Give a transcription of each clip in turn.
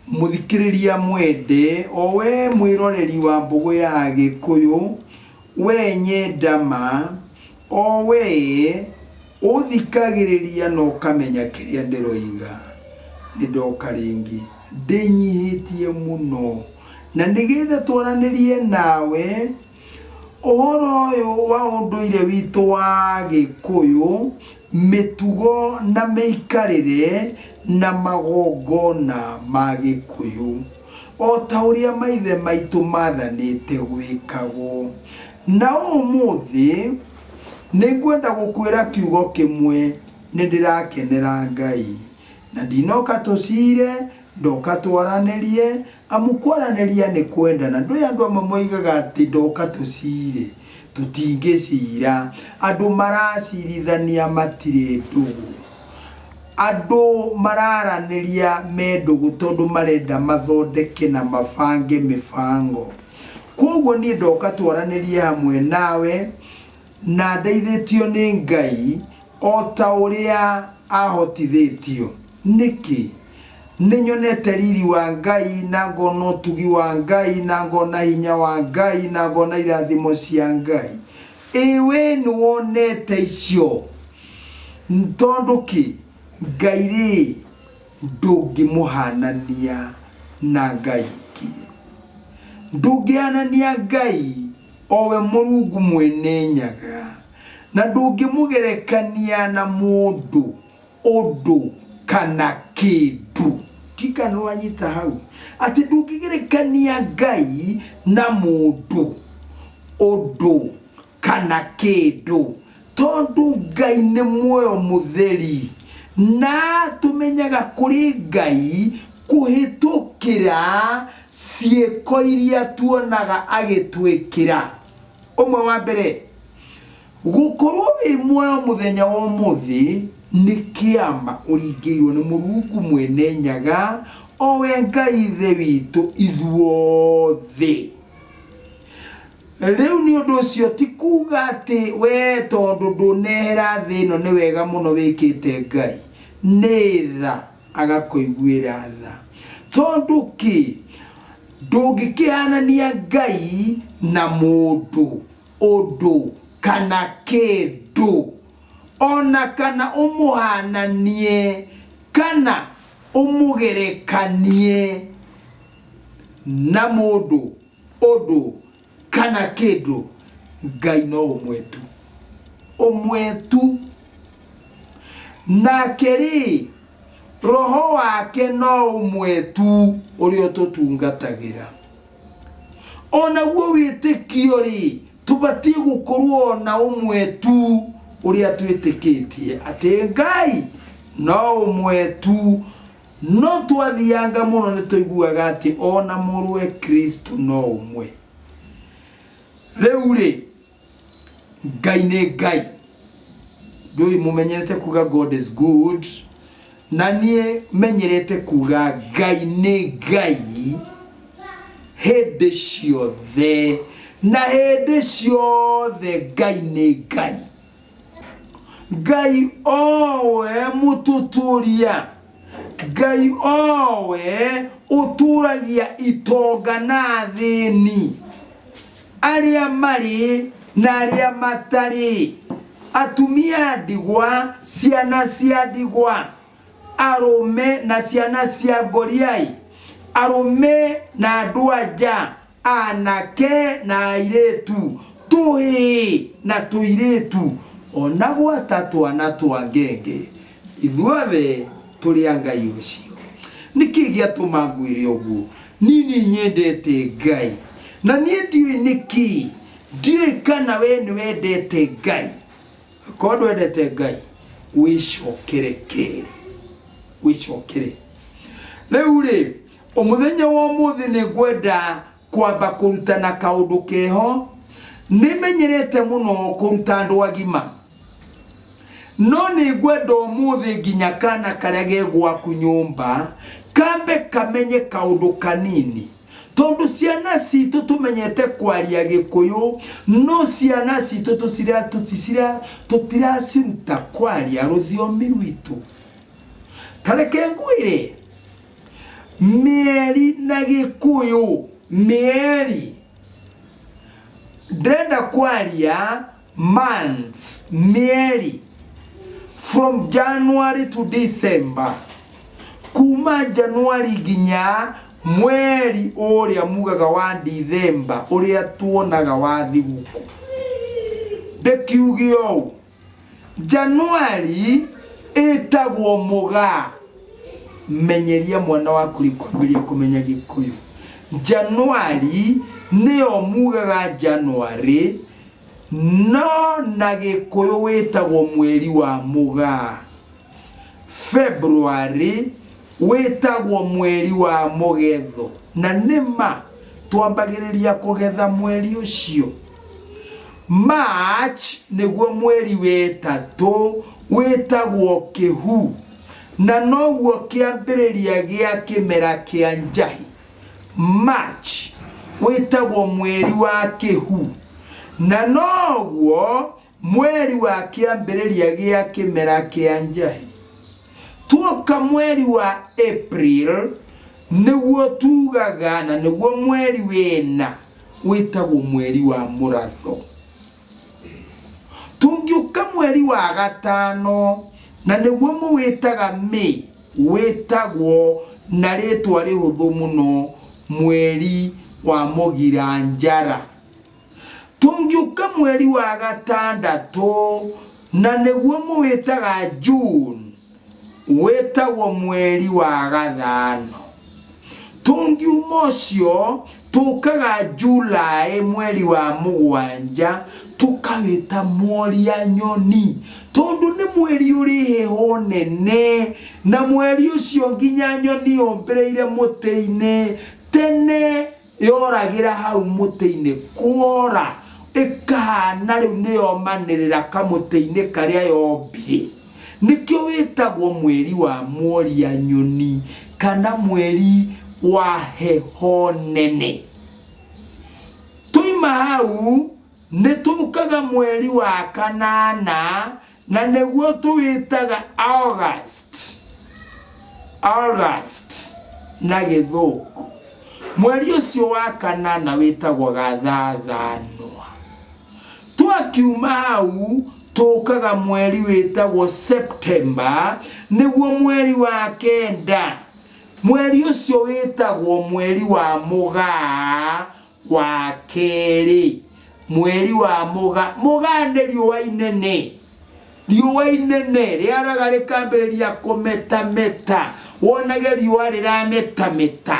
Mũthikĩrĩria mwende, o we mwĩroreri wa Mbũgũ ya Gĩkũyũ, we nyendama, o we ũthikagĩrĩria na ũkamenya kĩrĩa ndĩroiga. Nĩ ndoka rĩngĩ ndĩnyihĩtie mũno na nĩgetha twaranĩrie nawe ũhoro ũyũ wa ũndũire witũ wa Gĩkũyũ, mĩtugo na mĩikarĩre na magongona ma Gĩkũyũ o ta ũrĩa maithe maitũ mathanĩte gwĩkagwo. Na ũmũthĩ nĩ ngwenda gũkwĩra kiugo kĩmwe, nĩ ndĩrakenera Ngai na ndinoka tũcire, ndoka twaranĩrie, amu kwaranĩria nĩ kwendana. Ndũĩ andũ amwe moigaga atĩ ndoka tũcire, tũtingĩcira. Andũ maracirithania matirĩ ndũgũ, andũ mararanĩria me ndũgũ tondũ marenda mathondeke na mabange mĩbango. Koguo niĩ ndoka twaranĩrie hamwe nawe na ndeithĩtio nĩ Ngai o ta ũrĩa ahotithĩtio. Nĩkĩ? Nĩ nyonete riri wa Ngai na ngona ũtugi wa Ngai na ngona hinya wa Ngai na ngona irathimo cia Ngai. Ĩ we nĩ wonete icio? Tondũ kĩ? Ngai rĩ, ndũngĩmũhanania na Ngai ingĩ. Ndũngĩhanania Ngai o we Mũrungu mwene nyaga, na ndũngĩmũgerekania na mũndũ, ũndũ kana kĩndũ. Ndikana wanyita hau atĩ ndũngĩgerekania Ngai na mũndũ, ũndũ kana kĩndũ, tondũ Ngai nĩ muoyo mũtheri na tũmenyaga kũrĩ Ngai kũhĩtũkĩra ciĩko iria tuonaga agĩtwĩkĩra. Ũmwe wa mbere, gũkorwo wĩ muoyo mũthenya wa ũmũthĩ nĩ kĩama ũringĩirwo nĩ Mũrungu mwene nyaga, o we Ngai ithe witũ ithuothe. Rĩu nĩ ũndũ ũcio ti kuga atĩ we tondũ ndũnehera thĩ ĩno nĩ wega mũno wĩkĩte Ngai, nĩ tha agakũiguĩra tha. Tondũ kĩ? Ndũngĩkĩhanania Ngai na mũndũ, ũndũ kana kĩndũ, ona kana ũmũhananie kana ũmũgerekanie na mũndũ, ũndũ kana kĩndũ. Ngai no ũmwe tu, ũmwe tu. Nake rĩ, roho wake no ũmwe tu ũrĩa ũtũtungatagĩra. Onaguo wĩtĩkio rĩ, tũbatiĩ gũkorwo na ũmwe tu ũrĩa twĩtĩkĩtie atĩ Ngai no ũmwe tu. No twathianga mũno nĩ tũiguaga atĩ ona mũrũwe Kristo no ũmwe. Rĩu rĩ, Ngai nĩ Ngai. Ndũĩ mũmenyerete kuga God is good, na niĩ menyerete kuga Ngai nĩ Ngai hĩndĩ ciothe, na hĩndĩ ciothe Ngai nĩ Ngai. Ngai owe mũtũtũria, Ngai owe ũtũragia itonga na athĩni, arĩa marĩ na arĩa matarĩ, atumia ndigwa, ciana cia ndigwa, arũme na ciana cia ngoriai, arũme na andũ a nja, anake na airĩtu, tũhĩĩ na tũirĩtu, ona gwata twana twa ngenge, ithuothe tũrĩ a Ngai ũcio. Nĩkĩ gĩatũma ngwĩre ũguo? Niĩ nĩ nyendete Ngai na niĩ ndiũĩ nĩkĩ, ndiũĩ kana we nĩ wendete Ngai. Korwo ndwendete Ngai, wĩcokere kerĩ, wĩcokere. Rĩu rĩ, ũmũthenya wa ũmũthĩ nĩ ngwenda kwamba kũrutana kaũndũ keho. Nĩ menyerete mũno kũruta andũ agima, no nĩ ngwenda ũmũthĩ nginya kana karĩa ge gwaku nyũmba kambe kamenye kaũndũ kanini, tondũ ciana citũ tũmenyete kwaria Gĩkũyũ, no ciana citũ tũtiraciruta kwaria rũthiomi rwitũ. Ta reke ngwĩre, Mĩeri na Gĩkũyũ, mĩeri ndĩrenda kwaria months, mĩeri from January to December, kuma January nginya mweri ũrĩa mugaga wa December, ũrĩa tuonaga wa thigũkũ. Ndĩkiuge ũũ, January ĩtagwo mũgaa. Menyeria mwana waku kwambĩrĩria kũmenya Gĩkũyũ. January nĩyo mugaga January, no na Gĩkũyũ wĩtagwo mweri wa mũgaa. February wĩtagwo mweri wa mũgetho, na nĩma twambagĩrĩria kũgetha mweri ũcio. March nĩguo mweri wetatũ, wĩtagwo kĩhu, na noguo kĩambĩrĩria gĩa kĩmera kĩa njahi. March wĩtagwo mweri wa kĩhu, na noguo mweri wa kĩambĩrĩria gĩa kĩmera kĩa njahi. Tuoka mweri wa April nĩguo tugaga, na nĩguo mweri wena, wĩtagwo mweri wa mũratho. Tũngĩũka mweri wa gatano, na nĩguo mũwĩtaga May, wĩtagwo na rĩtwa rĩhũthũ mũno, mweri wa mũgiranjara. Tũngĩũka mweri wa gatandatũ, na nĩguo mũwĩtaga June, wĩtagwo mweri wa gathano. Tũngiuma ũcio tũkaga July, mweri wa mũgwanja, tũkawĩta mworia nyoni, tondũ nĩ mweri ũrĩ heho nene, na mweri ũcio nginya nyoni yombĩrĩire mũtĩ-inĩ tene, yoragĩra hau mũtĩ-inĩ kwora, ĩkahana rĩu nĩyomanĩrĩra kamũtĩ-inĩ karĩa yombire. Nĩkĩo wĩtagwo mweri wa mworia nyoni, kana mweri wa heho nene. Tũima hau nĩ tũkaga mweri wa kanana, na nĩguo tũwĩtaga August. August na Gĩthũngũ. Mweri ũcio wa kanana wĩtagwo gathathanwa. Twakiuma hau tũkaga mweri wĩtagwo September, nĩguo mweri wa kenda. Mweri ũcio wĩtagwo mweri wa mũgaa wa kerĩ. Mweri wa mũgaa, mũgaa nĩ riũa inene. Riũa inene rĩaraga rĩkambĩrĩria kũmetameta, wonage riũa rĩrametameta,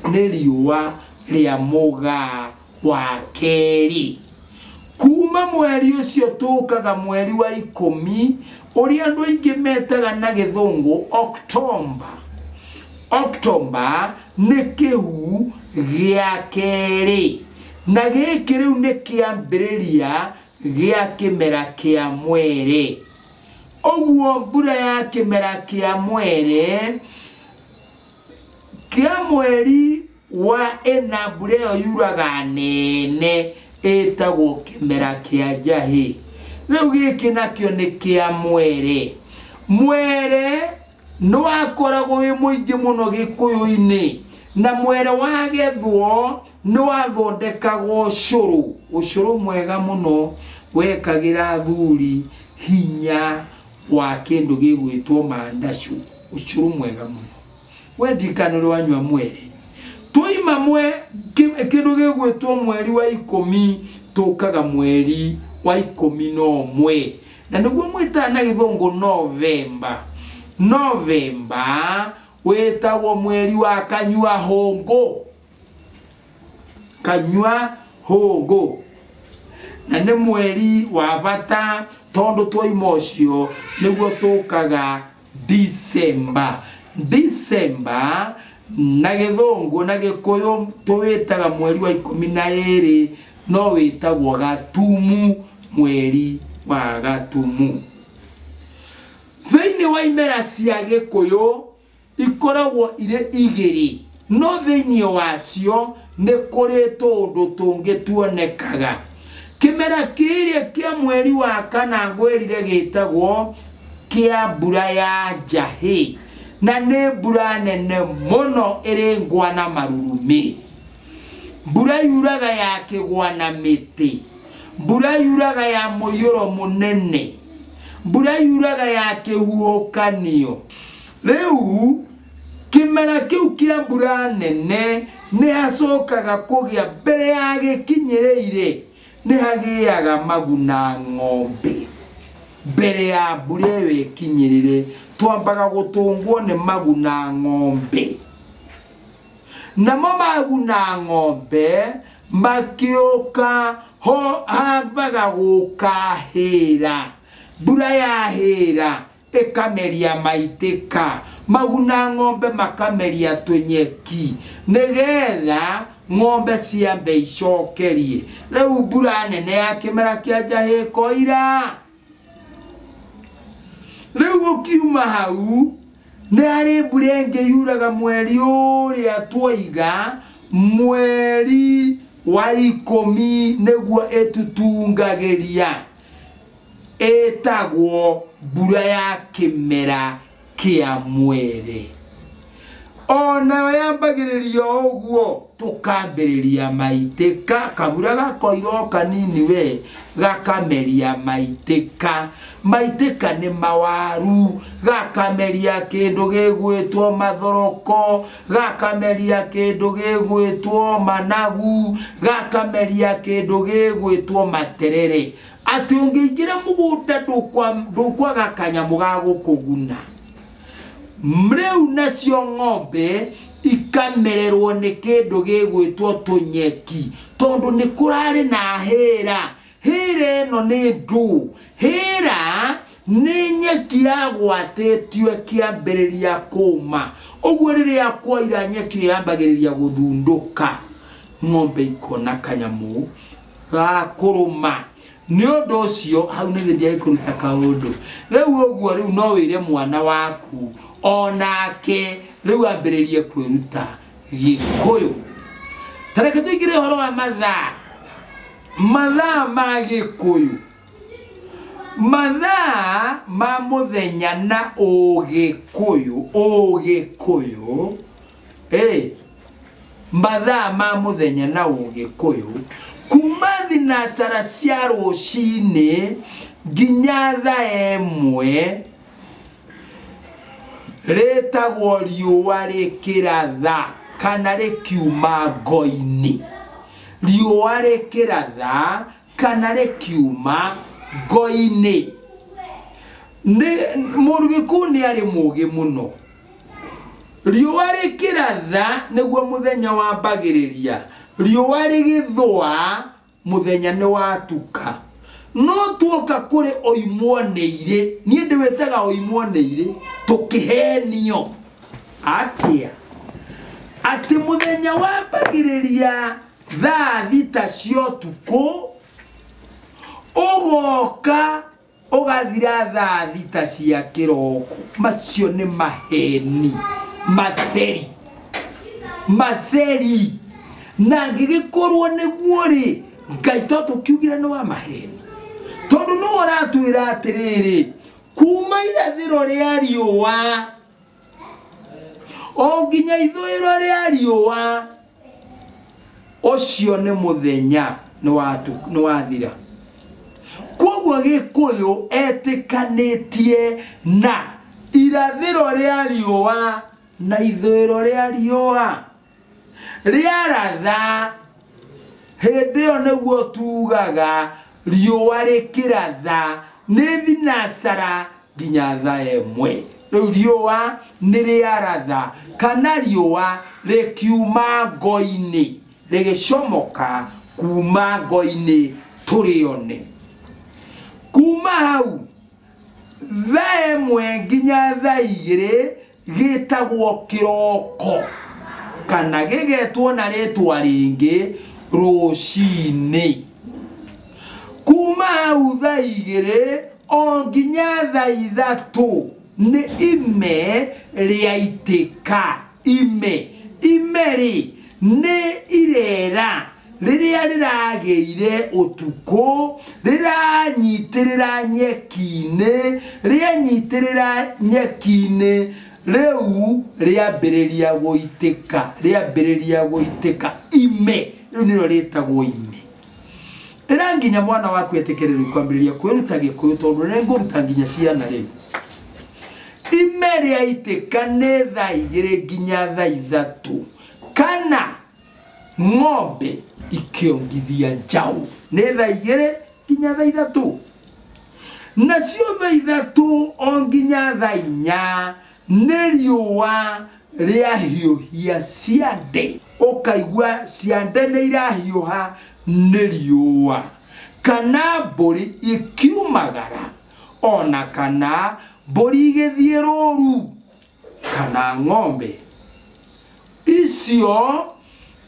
nĩ riũa rĩa mũgaa wa kerĩ. Kuma mweri ũcio tũkaga mweri wa ikũmi, ũrĩa andũ aingĩ metaga na Gĩthũngũ October. October nĩ kĩhu gĩa kerĩ, na gĩkĩ rĩu nĩ kĩambĩrĩria gĩa kĩmera kĩa mwere. Ũguo mbura ya kĩmera kĩa mwere kĩa mweri wa ĩna, mbura ĩyo yuraga nene, ĩtagwo kĩmera kĩa njahĩ. Rĩu gĩkĩ nakĩo nĩ kĩa mwere. Mwere nĩ wakoragwo wĩ mũingĩ mũno Gĩkũyũ-inĩ, na mwere wagethwo nĩ wathondekagwo ũcũrũ, ũcũrũ mwega mũno wekagĩra athuri hinya wa kĩndũ gĩgwĩtwo mandacũ, ũcũrũ mwega mũno. We ndikana ũrĩ wanyua mwere. Twaima kĩndũ gĩgwĩtwo mweri wa ikũmi, tũkaga mweri wa ikũmi na ũmwe, na nĩguo mwĩtaga na Gĩthũngũ November. November wĩtagwo mweri wa kanyua hũngũ. Kanyua hũngũ, na nĩ mweri wa bata tondũ twaima ũcio nĩguo tũkaga December. December na Gĩthũngũ na Gĩkũyũ tũwĩtaga mweri wa 12, no wĩtagwo Gatumu, mweri wa Gatumu. Thĩinĩ wa imera cia Gĩkũyũ ikoragwo irĩ igĩrĩ, no thĩinĩ wacio nĩ kũrĩ tũũndũ tũngĩ tuonekaga. Kĩmera kĩrĩa kĩa mweri wa kana ngwĩrire gĩtagwo kĩa mbura ya njahĩ, Na nĩ mbura nene mũno ĩrĩ ngwa na marurumĩ. Mbura yuraga ya kĩgwa na mĩtĩ. Mbura yuraga ya mũiyũro mũnene. Mbura yuraga ya kĩhuhũkanio. Rĩu kĩmera kĩu kĩa mbura nene nĩ hacokaga kũgĩa mbere ya gĩkinyĩrĩire nĩ hagĩaga maguna ng'ombe. Mbere ya mbura ĩyo ĩkinyĩrĩre twambaga gũtũngwo nĩ maguna ng'ombe. Namo maguna ng'ombe makĩũka ho hambaga gũka hĩra. Mbura ya hĩra ĩkameria maitĩka. Maguna ng'ombe makameria tũnyeki nĩgetha ng'ombe ciambe icokerie. Rĩu mbura nene ya kĩmera kĩa njahĩ ĩkoira. Rĩu gũkiuma hau nĩ harĩ mbura ĩngĩ yuraga mweri ũrĩa twoiga mweri wa 10 nĩguo ĩtutungagĩria. Ĩtagwo mbura ya kĩmera kĩa mwere. Onayo yambagĩrĩria ũguo tũkambĩrĩria maitĩka. Kabura gakoira o kanini we gakameria maitĩka. Maitĩka nĩ mawaru, gakameria kĩndũ gĩgwĩtwo mathoroko, gakameria kĩndũ gĩgwĩtwo managu, gakameria kĩndũ gĩgwĩtwo materere. Atĩ ũngĩingĩra mũgũnda ndũkwaga kanyamũ ga gũkũguna. Rĩu nacio ng'ombe ikamererwo nĩ kĩndũ gĩgwĩtwo tũnyeki tondũ nĩ kũrarĩ na hĩra. Hĩra ĩno nĩ ndũ. Hĩra nĩ nyeki yagwatĩtio ĩkĩambĩrĩria kũma. Ũguo rĩrĩa kwaira nyeki ĩyo yambagĩrĩria gũthundũka, ng'ombe ikona kanyamũ ga kũrũma. Nĩ ũndũ ũcio hau nĩ thĩ kũruta kaũndũ. Rĩu ũguo rĩu no wĩre mwana waku onake rĩu ambĩrĩrie kwĩruta Gĩkũyũ. Ta reke tũingĩre ũhoro wa mathaa. Mathaa ma Gĩkũyũ. Mathaa ma mũthenya na Ũgĩkũyũ. Ũgĩkũyũ. Mathaa ma mũthenya na Ũgĩkũyũ. Kuma thinacara cia rũcinĩ nginya thaa 1 rĩtagwo riũa rĩkĩratha kana rĩkiuma ngo-inĩ. Riũa rĩkĩratha kana rĩkiuma ngo-inĩ. Mũrugĩkũyũ nĩ arĩ mũũgĩ mũno. Riũa rĩkĩratha nĩguo mũthenya wambagĩrĩria. Riũa rĩgĩthũa mũthenya nĩ watuka. No tuoka kũrĩ oimwo nĩ irĩ, niĩ ndĩwĩtaga oimwo nĩ irĩ, tũkĩhenio atĩa atĩ mũthenya wambagĩrĩria thaa 6 cia ũtukũ ũgoka ũgathira thaa 6 cia kĩroko. Macio nĩ maheni matheri matheri. Na angĩgĩkorwo nĩguo rĩ, Ngai to tũkiugire nĩ wa maheni, tondũ nĩwe ũratwĩra atĩrĩrĩ kuma irathĩro rĩa riũa o nginya ithũĩro rĩa riũa ũcio nĩ mũthenya nĩ wathira. Koguo Gĩkũyũ etĩkanĩtie na irathĩro rĩa riũa na ithũĩro rĩa riũa. Rĩaratha hĩndĩ ĩyo nĩguo tugaga riũa rĩkĩratha nĩ thinacara nginya thaa 1. Rĩu riũa nĩ rĩaratha kana riũa rĩkiuma ngo-inĩ rĩgĩcomoka kuma ngo-inĩ tũrĩone. Kuma hau thaa 1 nginya thaa 2 gĩtagwo kĩroko kana gĩgetwo na rĩtwa rĩngĩ rũcinĩ. Kuma hau thaa 2 o nginya thaa 3 nĩ ime rĩa itĩka. Ime ime rĩ nĩ irera rĩrĩa rĩragĩire ũtukũ rĩranyitĩrĩra nyeki-inĩ, rĩanyitĩrĩra nyeki-inĩ Rĩu rĩambĩrĩria gũitĩka, rĩambĩrĩria gũitĩka ime, rĩu nĩrĩo rĩtagwo ime. Ĩra nginya mwana waku etĩkĩre rĩu kwambĩrĩria kwĩruta Gĩkũyũ tondũ nĩ ngũruta nginya ciana rĩu. Ime rĩaitĩka nĩ thaa 2 nginya thaa 3 kana ng'ombe ikĩongithia njaũ nĩ thaa 2 nginya thaa 3. Nacio thaa 3 o nginya thaa 4 nĩ riũa rĩahiũhia ciande, ũkaigua ciande nĩ irahiũha nĩ riũa, kana mbũri ikiumagara ona kana mbũri igĩthiĩ rũru kana ng'ombe. Icio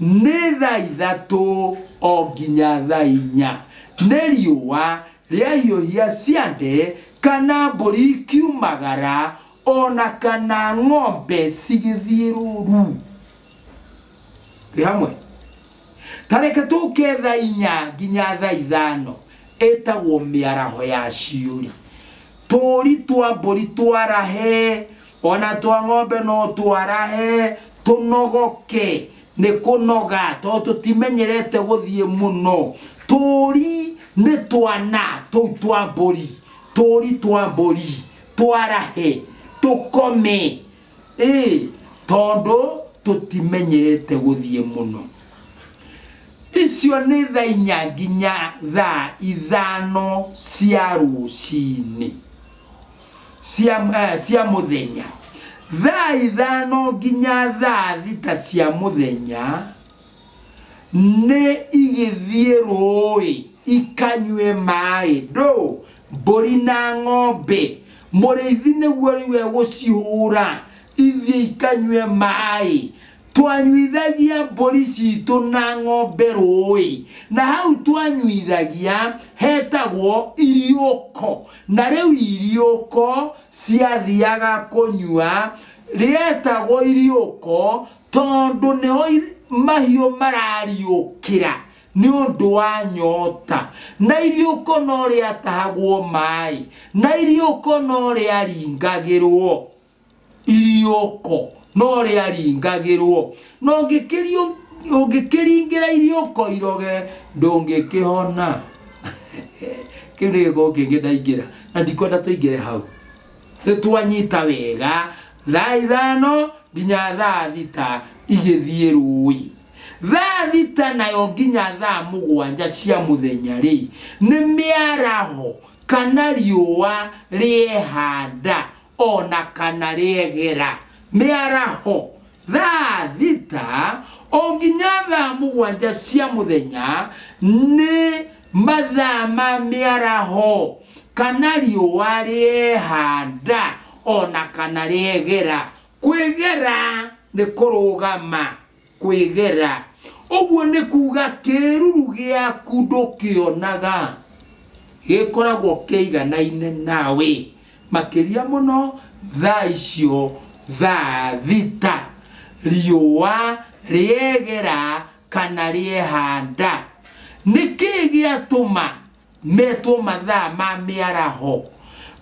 nĩ thaa 3 o nginya thaa 4 nĩ riũa rĩahiũhia ciande kana mbũri ikiumagara ona kana ng'ombe cigĩthiĩ rũru. Twĩ hamwe? Ta reke tũke thaa 4 nginya thaa 5 ĩtagwo mĩaraho ya ciũri. Tũũri twa mbũri twarahe ona twa ng'ombe no twarahe, tũnogoke nĩ kũnoga tondũ tũtimenyerete gũthiĩ mũno. Tũũri nĩ twana tũu twa mbũri, tũũri twa mbũri twarahe tũkome, tondũ tũtimenyerete gũthiĩ mũno. Icio nĩ thaa 4 nginya thaa 5 cia rũcinĩ, cia mũthenya. Thaa 5 nginya thaa 6 cia mũthenya nĩ igĩthiĩ rũĩ ikanyue maĩ. Ndũ mbũri na ng'ombe mũrĩithi nĩguo rĩu egũcihũra ithiĩ ikanyue maĩ. Twanyuithagia mbũri citũ na ng'ombe rũĩ, na hau twanyuithagia hetagwo iriũko, na rĩu iriũko ciathiaga kũnyua rĩetagwo iriũko tondũ nĩho mahiũ marariũkĩra nĩ ũndũ wa nyota. Na iriũko no rĩatahagwo maĩ, na iriũko no rĩaringagĩrwo, iriũko no rĩaringagĩrwo. Na ũngĩkĩringĩra iriũko iroge ndũngĩkĩhona. Kĩu nĩ gĩko kĩngĩ ndaingĩra na ndikwenda tũingĩre hau. Nĩ twanyita wega thaa 5 nginya thaa 6 igĩthiĩ rũĩ. Thaa 6 nayo nginya thaa 7 cia mũthenya rĩ nĩ mĩaraho kana riũa rĩehanda ona kana rĩegera. Mĩaraho thaa 6 o nginya thaa 7 cia mũthenya nĩ mathaa ma mĩaraho kana riũa rĩehanda ona kana rĩegera. Kwĩgera nĩ kũrũgama, kwĩgera ũguo nĩ kuga kĩruru gĩaku ndũkĩonaga, gĩkoragwo kĩiganaine nawe makĩria mũno thaa icio thaa 6 riũa rĩegera kana rĩehanda. Nĩkĩĩ gĩatũma metwo mathaa ma mĩaraho?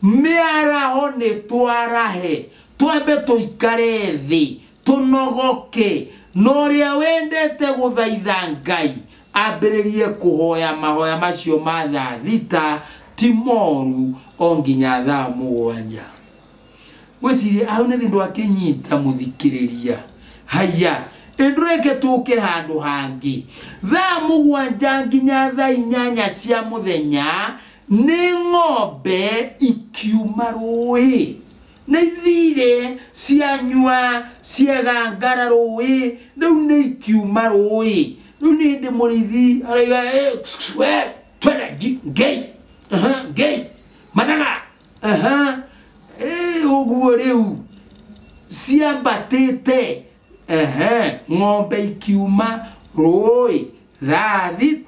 Mĩaraho nĩ twarahe, twambe tũikare thĩ tũnogoke, na ũrĩa wendete gũthaitha Ngai ambĩrĩrie kũhoya mahoya macio ma thaa 6 ti moru o nginya thaa 7. Ngwĩciria hau nĩ thĩ ndwakĩnyita mũthikĩrĩria. Haya, ndũreke tũke handũ hangĩ. Thaa 7 nginya thaa 8 cia mũthenya nĩ ng'ombe ikiuma rũĩ, nĩ ithire cianyua ciegangara rũĩ, rĩu nĩ ikiuma rũĩ. Rĩu nĩ hĩndĩ mũrĩithi arauga twende ngei, ngei mathaga, ũguo rĩu ciambatĩte. Ng'ombe ikiuma rũĩ thaa 6,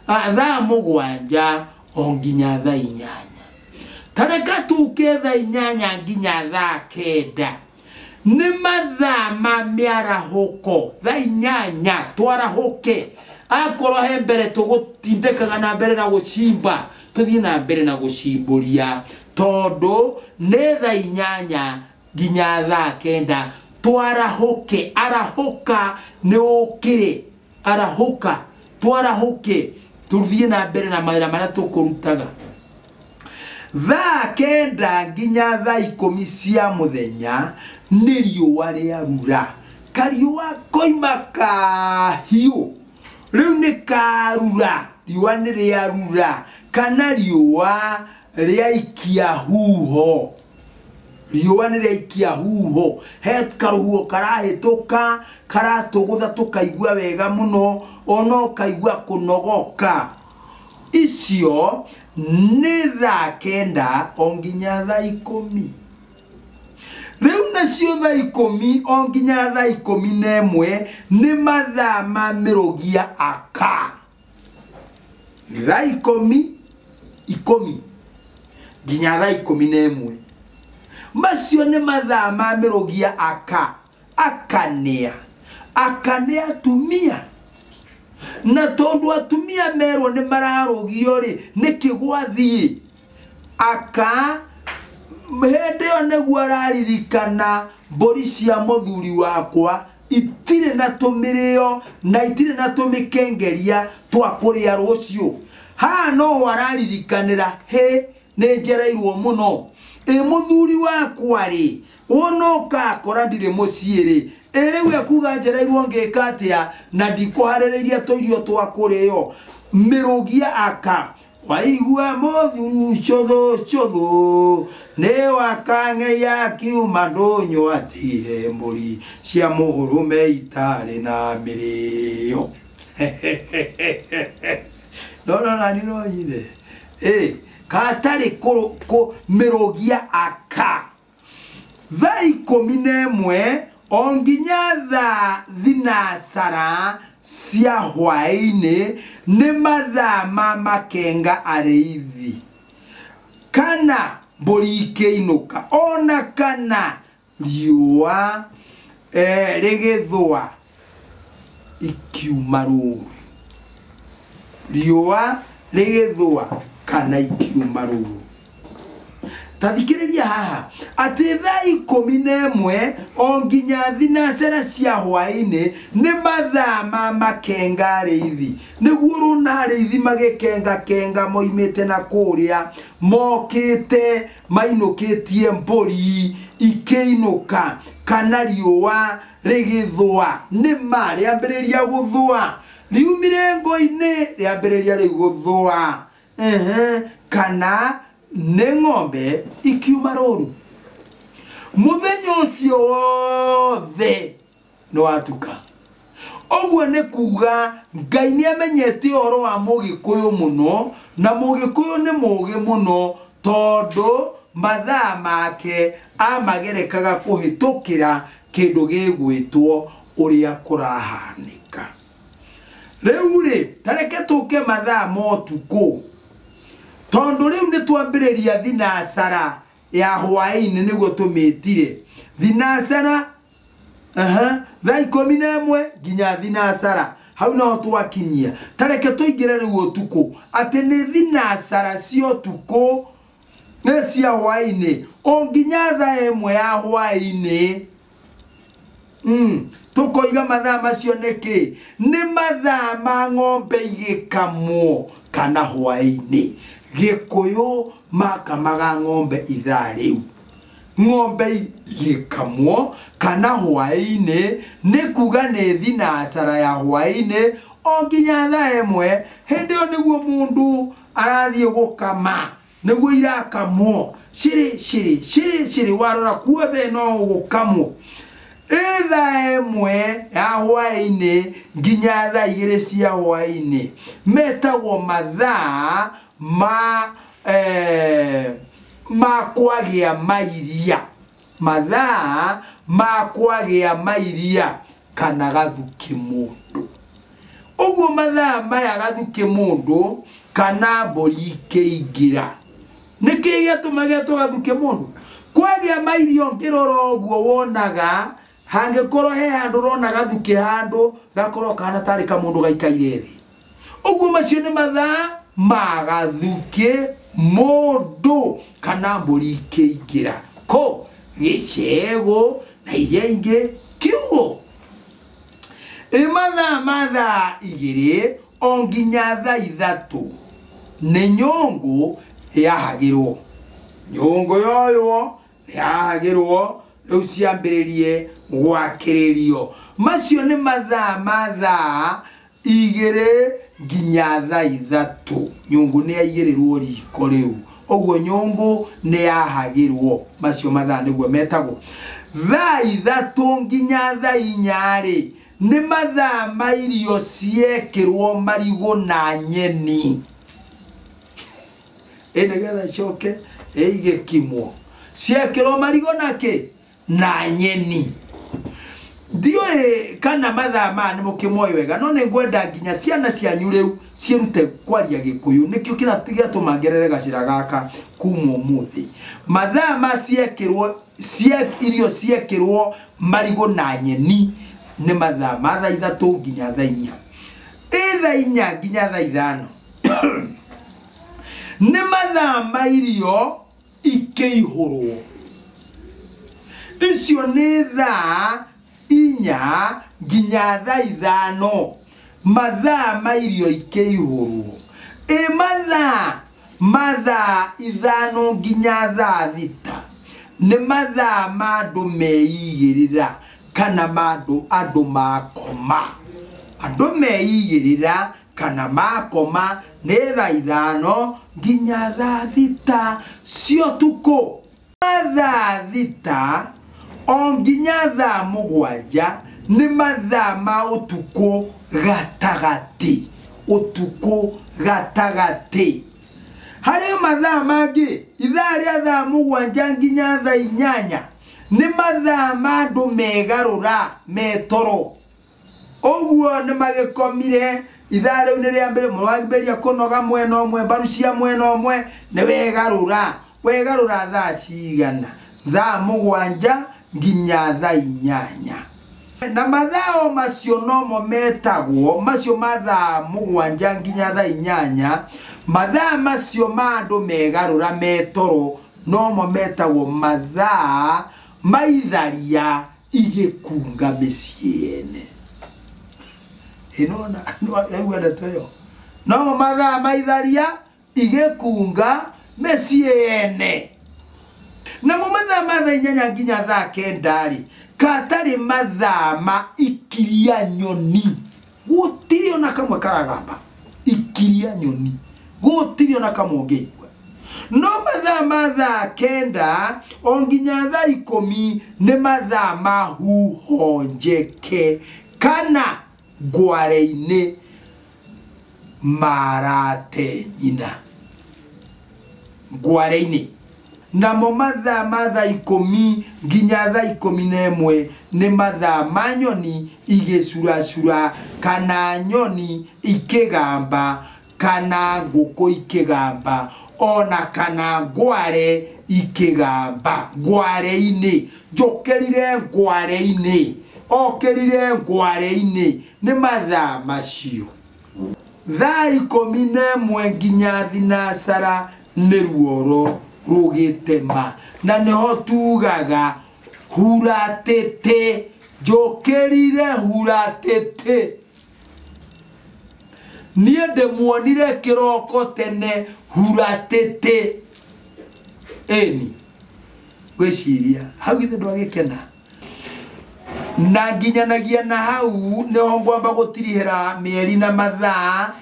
thaa 7 o nginya thaa 8. Ta reke tũke thaa 8 nginya thaa 9 nĩ mathaa ma mĩarahũko. Thaa 8 twarahũke, akorwo he mbere tũgũtindĩkaga na mbere na gũcimba, tũthiĩ na mbere na gũcimbũria tondũ nĩ thaa 8 nginya thaa 9 twarahuke. Arahũka nĩ ũkĩre, arahũka, twarahuke tũthiĩ na mbere na mawĩra marĩa tũkũrutaga. Thaa 9 nginya thaa 10 cia mũthenya nĩ riũa rĩarura. Kariũa koima kahiũ, rĩu nĩ karura, riũa nĩ rĩarura kana riũa rĩaikia huho. Riũa nĩ rĩaikia huho, he karũhuho karahĩtũka karatũgũtha tũkaigua wega mũno, ona ũkaigua kũnogoka. Icio nĩ thaa 9 o nginya thaa 10. Rĩu nacio thaa 10 o nginya thaa 11 nĩ mathaa ma mĩrũgia aka. Thaa 10 nginya thaa 11 macio nĩ mathaa ma mĩrũgia aka. Akanĩa, aka nĩ atumia, na tondũ atumia merwo nĩ mararũgio rĩ, nĩkĩ gwathiĩ? Aka hĩndĩ ĩyo nĩguo araririkana mbũri cia mũthuri wakwa itirĩ na tũmĩrĩo na itirĩ na tũmĩkengeria twa kũrĩa rũciũ. Haha noho araririkanĩra, hĩ, nĩ njereirwo mũno. Ĩ mũthuri wakwa rĩ, wona ũkakora ndirĩ mũciĩ rĩ, ĩ rĩu ekuga njereirwo ngĩka atĩa na ndikũharĩrĩirie tũirio twa kũrĩo. Mĩrũgia aka waigua mũthuru cũthũ cũthũ nĩ wakang'eia kiuma ndũnyũ atigire mbũri cia mũhũrũme itarĩ na mĩrĩo. No no nani no nyine katarĩ mĩrũgia aka. Thaa 11 o nginya thaa 7 cia hwaĩ-inĩ nĩ mathaa ma makenga arĩithi kana mbũri ikĩinũka, ona kana riũa rĩgĩthũa ikiuma rũru. Riũa rĩgĩthũa kana ikiuma rũru. Ta thikĩrĩria haha atĩ thaa 11 o nginya 7 cia hwaĩ-inĩ nĩ mathaa ma makenga arĩithi. Nĩguo ũrona arĩithi magĩkengakenga moimĩte na kũrĩa mokĩte mainũkĩtie mbũri ikĩinũka kana riũa rĩgĩthũa. Nĩ ma rĩambĩrĩria gũthũa, riumire ngo-inĩ rĩambĩrĩria rĩu gũthũa. Kana nĩ ng'ombe ikiuma rũru. Mũthenya ũcio wothe nĩ watuka. Ũguo nĩ kuga Ngai nĩ amenyete ũhoro wa mũgĩkũyũ mũno, na mũgĩkũyũ nĩ mũgĩ mũno tondũ mathaa make amagerekaga kũhĩtũkĩra kĩndũ gĩgwĩtwo ũrĩa kũrahanĩka. Rĩu rĩ, ta reke tũke mathaa ma ũtukũ, tondũ rĩu nĩ twambĩrĩria thinacara ya hwaĩ-inĩ nĩguo tũmĩtire thinacara, thaa 11 nginya thinacara, hau noho twakinyia. Ta reke tũingĩre rĩu ũtukũ, atĩ nĩ thinacara cia ũtukũ nĩ cia hwaĩ-inĩ o nginya thaa 1 ya hwaĩ-inĩ. Tũkoiga mathaa macio nĩkĩ? Nĩ mathaa ma ng'ombe igĩkamwo kana hwaĩ-inĩ. Gĩkũyũ makamaga ng'ombe ithaa rĩu. Ng'ombe igĩkamwo kana hwaĩ-inĩ nĩ kuga nĩ thinacara ya hwaĩ-inĩ o nginya thaa 1. Hĩndĩ ĩyo nĩguo mũndũ arathiĩ gũkama, nĩguo irakamwo cirĩ cirĩ cirĩ cirĩ, warora kuothe no gũkamwo. Ĩ thaa 1 ya hwaĩ-inĩ nginya thaa 2 cia hwaĩ-inĩ metagwo mathaa ma kwagĩa mairia, mathaa ma kwagĩa mairia kana gathukĩ mũndũ. Ũguo mathaa maya gathukĩ mũndũ kana mbũri ikĩingĩra. Nĩkĩ gĩatũma getwo gathukĩ mũndũ? Kwagĩa mairio ngĩrora ũguo wonaga hangĩkorwo he handũ ũrona gathukĩ handũ gakorwo kahana tarĩ kamũndũ gaikaire thĩ. Ũguo macio nĩ mathaa ma gathukĩ mũndũ kana mbũri ikĩingĩra. Ko Gĩcegũ na iria ingĩ kiugo. Ĩ mathaa ma thaa 2 o nginya thaa 3 nĩ nyũngũ yahagĩrwo. Nyũngũ yoywo yahagĩrwo rĩu ciambĩrĩrie gwakĩrĩrio. Macio nĩ mathaa ma thaa 2 nginya thaa 3. Nyũngũ nĩ yaigĩrĩrwo riko rĩu, ũguo nyũngũ nĩ yahagĩrwo. Macio mathaa nĩguo metagwo. Thaa 3 nginya thaa 4 rĩ nĩ mathaa ma irio ciekĩrwo marigũ na nyeni, ĩ nĩgetha icoke igĩkimwo. Ciekĩrwo marigũ na kĩ? Na nyeni. Ndiũĩ kana mathaa maya nĩ mũkĩmoĩ wega, no nĩ ngwenda nginya ciana cianyu rĩu ciĩrute kwaria Gĩkũyũ. Nĩkĩo kĩratũma ngerere gacĩra gaka kuma ũmũthĩ. Mathaa ma ciekĩrwo irio ciekĩrwo marigũ na nyeni nĩ mathaa ma thaa 3 nginya thaa 4. Ĩ thaa 4 nginya thaa 5 nĩ mathaa ma irio ikĩihũrwo. Icio nĩ thaa 4 nginya thaa 5, mathaa ma irio ikĩihũrwo. Ĩ mathaa ma thaa 5 nginya thaa 6 nĩ mathaa ma andũ meigĩrĩra kana ma andũ makoma. Andũ meigĩrĩra kana makoma nĩ thaa 5 nginya thaa 6 cia ũtukũ. Thaa 6 o nginya thaa 7 nĩ mathaa ma ũtukũ gatagatĩ. Ũtukũ gatagatĩ. Harĩ mathaa mangĩ, ithaa rĩa thaa 7 nginya thaa 8 nĩ mathaa ma andũ megarũra metoro. Ũguo nĩ magĩkomire, ithaa rĩu nĩ rĩambĩrĩria, mwambĩrĩria kũnoga mwena ũmwe, mbaru cia mwena ũmwe, nĩ wegarũra. Wegarũra thaa cigana? Thaa 7 nginya thaa 8. Na mathaa o macio nomo metagwo, macio ma thaa 7 nginya thaa 8, mathaa macio ma andũ megarũra metoro nomo metagwo mathaa ma itharia igĩkunga mĩciĩ ene. Ĩno naigua ndeto ĩyo? Nomo mathaa ma itharia igĩkunga mĩciĩ ene. Namo mathaa ma thaa 8 nginya thaa 9 rĩ, katarĩ mathaa ma ikiria nyoni. Gũtirĩ ona kamwe karagamba. Ikiria nyoni. Gũtirĩ ona kamwe ũngĩigua. No mathaa ma thaa 9 o nginya thaa 10 nĩ mathaa ma huho njeke kana ngware-inĩ marate nyina. Ngware-inĩ. Namo mathaa ma thaa 10 nginya thaa 11 nĩ mathaa ma nyoni igĩcuracura kana nyoni ikĩgamba kana ngũkũ ikĩgamba ona kana ngware ikĩgamba. Ngware-inĩ, njũkĩrire ngware-inĩ, okĩrire ngware-inĩ, nĩ mathaa macio. Thaa 11 nginya thinacara nĩ ruoro rũgĩtema, na nĩho tugaga huratĩtĩ, njũkĩrire huratĩtĩ. Niĩ ndĩmuonire kĩroko tene huratĩtĩ. Ĩni gwĩciria hau githĩ ndwagĩkena? Na nginyanagia na hau nĩho ngwamba gũtirihĩra mĩeri na mathaa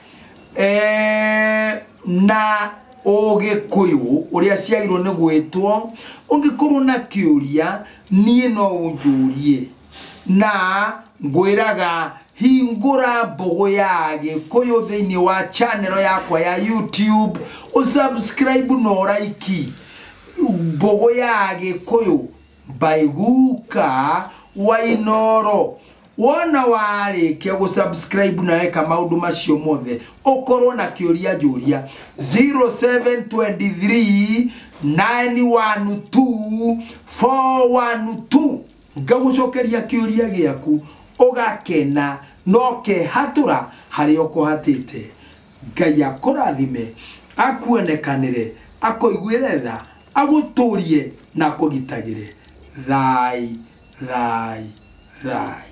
na Ũgĩkũyũ ũrĩa ciagĩrĩirwo nĩ gwĩtwo. Ũngĩkorwo na kĩũria niĩ no ũnjũrie, na ngwĩraga hingũra Mbũgũ ya Gĩkũyũ thĩinĩ wa channel yakwa ya YouTube, ũsubscribe na ũraiki Mbũgũ ya Gĩkũyũ by Guka Wainoro. Wona warĩkia gũ-subscribe na weka maũndũ macio mothe, ũkorwo na kĩũria njũria 0723 912 412, ngagũcokeria kĩũria gĩaku ũgakena na ũkehatũra harĩa ũkũhatĩte. Ngai akũrathime, akuonekanĩre, akũiguĩre tha, agũtũrie na akũgitagĩre. Thai, thai, thai.